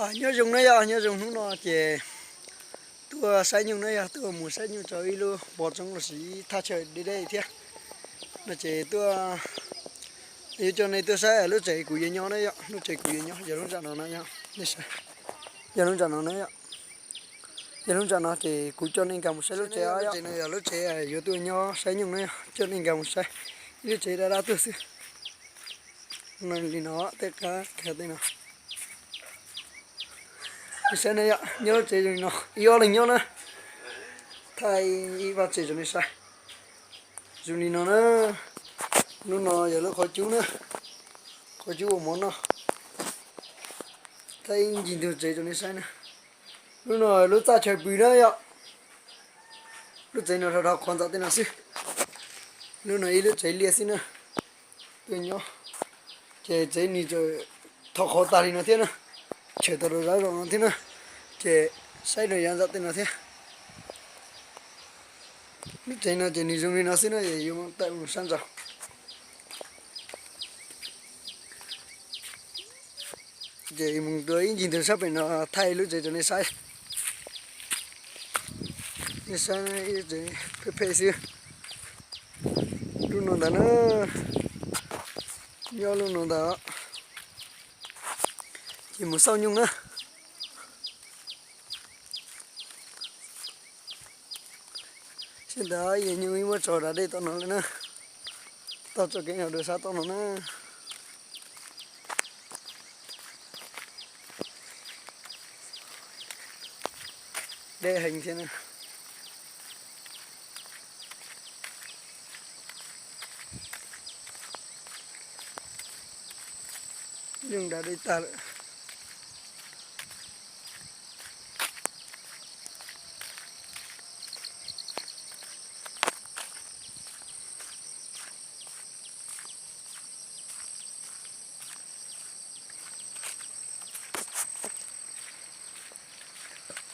Nyob zoo na yom, nyob zoo hnub no ces tuaj saib nyuj na yom, tuaj mus saib nyuj rau ib lub pov tsoob los sis thaj chaw deb deb thiab no ces tuaj, yuav coj nej tuaj saib lub tsev kuv yuav nyob na yom, lub tsev kuv yuav nyob yog lub nram no na yom, nej saib, yog lub nram no na yom, yog lub nram no ces kuv coj nej nkag mus saib lub tsev os yom. Lub tsev no yog lub tsev yuav tuaj nyob saib nyuj na yom, coj nej nkag mus saib ib lub tsev dab dab tuag xwb. Li no tej qab khav tej no. Nej saib na yom, nyob lub tsev zoo li no ib ob leeg nyob na, thaij ib vaj tsev rau nej saib. Zoo li no na, lub no yog lub qhov cub na, qhov cub ua mov noj. Thaij ib ncig ntug tsev rau nej saib na. Lub no lub txaj chaw pw na yom. Lub tsev no rau rau qhov ntxov tej no xwb. Lub no ib lub tsev liaj xwb na. Tuaj nyob ces tsev nws txawm thov qhov tag li no thiab na, chaw tau rau zab zoo no thiab na, ces saib rau yav ntxov tej no thiab. Lub tsev no ces nws zoo li no xwb na, yuav tawm mus sab nraud. Ces mus dua ib ncig ntug sab pem no thaij lub tsev rau nej saib. Nej saib, ib tsev phem phem xwb. Lub no ntag na, nyob lub no ntag. Ces mus xauj nyuj na. Sib ntawd yog nyuj ib muab tso da dej tom no lawm na, toj tso kev no dua sab tom no na. Deb heev thiab na. Nyuj da dej tag lawm.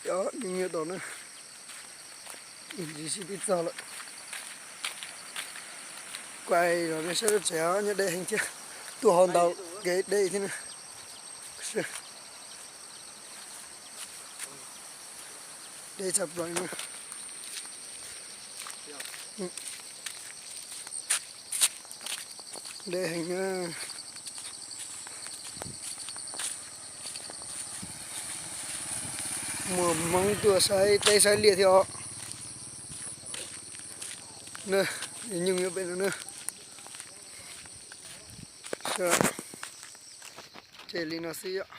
Cov nyuj nyob tod na, ib ntsis sib tib txog lawm. Kuaj los nej saib lub tsev nyob deb heev thiab, tuaj hauv ntau kev deb thiab na. Deb tshaj plaws na. Deb heev na. Muaj hmoob tuaj saib teb saib liaj thiab os. Na, nyuj nyob pem no na. Ces li no xwb yom.